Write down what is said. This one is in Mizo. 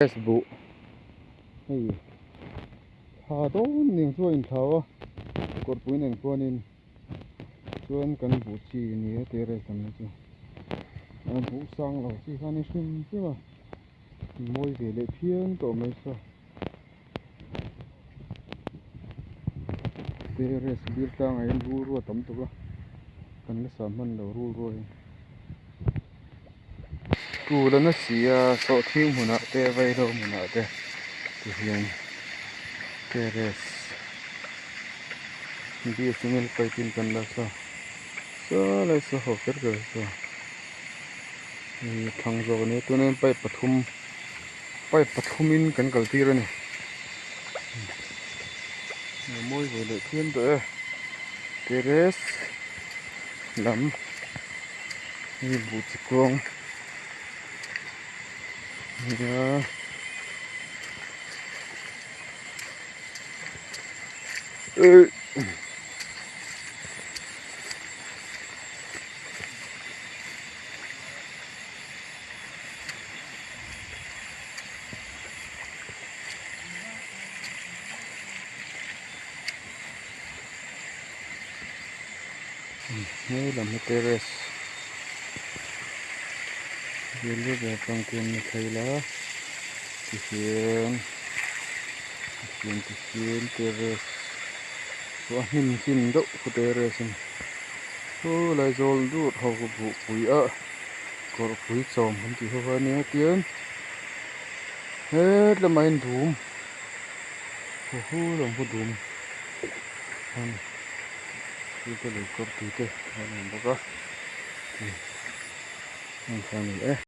Buh hei thla dawn ning chu a inthlau a kawrpui nen khuanin chuan kan buh chi a ni a terrace lam hi chu a buh sang lo chi kha a ni hrim hrim a mawi ve leh phian tawh mai saw terrace bir tlangah hian rulruah tam tuk a kan la sah hman lo rulruah hi. Tul a na si a sawhthing hmunah te vaihlo hmunah te tihian terrace bsnl pipe in kan la sa saw lai saw ho ker ker saw hei thlang zawk a nia tuna hian pipe pathum pipe pathum in kan kal tir a ni a mawi ve leh phian tawh e terrace lam. Hei buh chi kuang nia eh Hei lam hi terrace dil ber atang khian ni thei la tihian tihian tihian terrace chu a hnim chin deuh khu terrace a ni khulai zawl dur ho khu buhpui a kawrpui chawm kan tih ho kha ania tian hetlama in dum hu hu lam khu dum a ni. Thil te lei kawr tui te a awm bawk a heng kha a ni e.